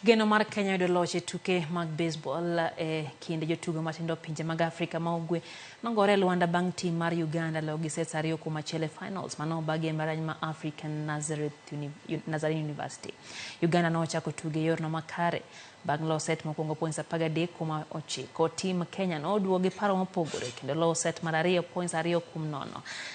Geno mar Kenya yudo loch e tuke mag baseball e kind jotugo matindo pinje mag Afrika ma Ugwe nogore e lwanda bang' tim mar Uganda loyo gi sets 2-1 e finals manobagi e mbalariany ma African Nazarene University. Uganda nochako tugo e yorno makare bang' loyo set mokwongo points 13-9. Tim Kenya noduogo gi paro mopogore kendo loyo set mar ariyo points 2-0.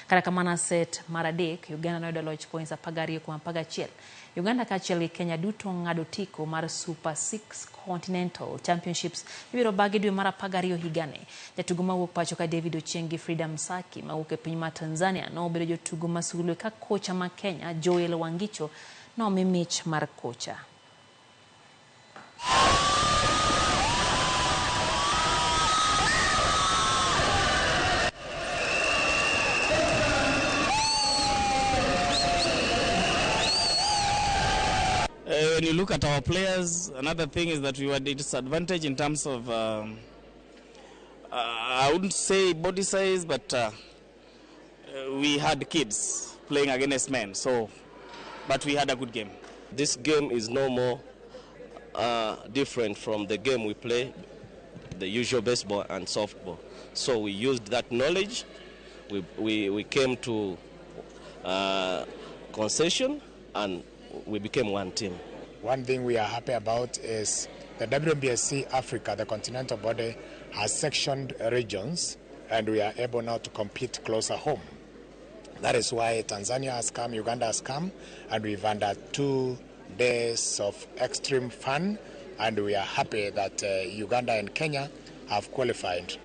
Kata kamano set mar adek Uganda noyudo loch points 12-11. Uganda kaachiel gi Kenya duto ng'ado otiko mar Super 6 Continental Championships ibiro bagi dwe mar 12 higani. Jatugo mawuok pacho ka David Ochieng gi Frida Msaki mawuok e piny mar Tanzania nobedo jotugo ma sulwe ka kocha ma Kenya Joel Wangicho nomi mich mar kocha. When you look at our players, another thing is that we were disadvantaged in terms of, I wouldn't say body size, but we had kids playing against men, but we had a good game. This game is no more different from the game we play, the usual baseball and softball. So we used that knowledge. We came to concession and we became one team. One thing we are happy about is the WBSC Africa, the continental body, has sectioned regions, and we are able now to compete closer home. That is why Tanzania has come, Uganda has come, and we've had 2 days of extreme fun, and we are happy that Uganda and Kenya have qualified.